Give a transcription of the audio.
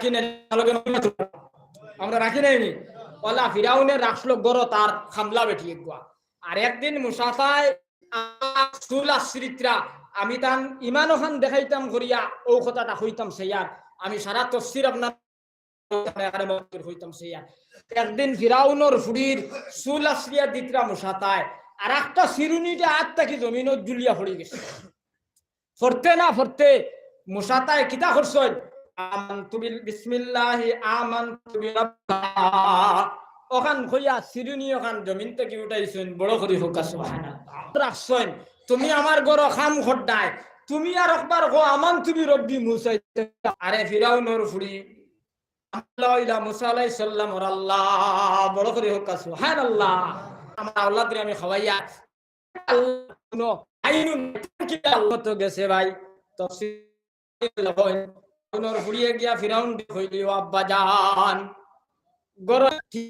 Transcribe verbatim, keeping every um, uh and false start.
রাখি নাই, লগে লগে আমরা রাখি নাই নি? অলা ফিরাউনে রাখলো ঘরো তার কামলা বেটি এগুয়া। আর একদিন মুসাতায় চুল আশ্রিতরা, আমি তান ইমান ওখান দেখাইতাম করিয়া ও কথাটা কইতাম চাইয়ার, আমি সারা তফসির আপনার এখানে মন্ত্র কইতাম চাইয়ার। একদিন ফিরাউনর ফুড়ির চুল আশ্রিয়া দিতরা মুসাতায়, আর একটা চিরুনিটা আত থাকি জমিনো জুলিয়া পড়ি গেছে। পড়তে না পড়তে মুসাতায় কিতা করছইন? আমানতু বিল, বিসমিল্লাহি আমানতু বিরাব্বিনা। ওখান কইয়া চিরুনি ওখান জমিন থাকি উঠাইছইন, বড় করি কউক্কা সুবহানাল্লাহ। রাখছইন, তুমি আমার ঘরো কাম কররায়, তুমি আর একবার কও আমানতু বিরাব্বি মুসা। আরে ফিরাউনর ফুড়ি, আল্লাহ অইলা মুসা আলাইহিস সালামর আল্লাহ, বড় করি কউক্কা সুবহানাল্লাহ। আমার আওলাদরে আমি খাওয়াইয়া আল্লাহ, কোনো আইনুন কি আল্লাহ তো গেছে ভাই। তফসির ফিরাউনর ফুড়িয়ে গিয়া ফিরাউনরে কইলি, "ও আব্বা জান, ঘরো কি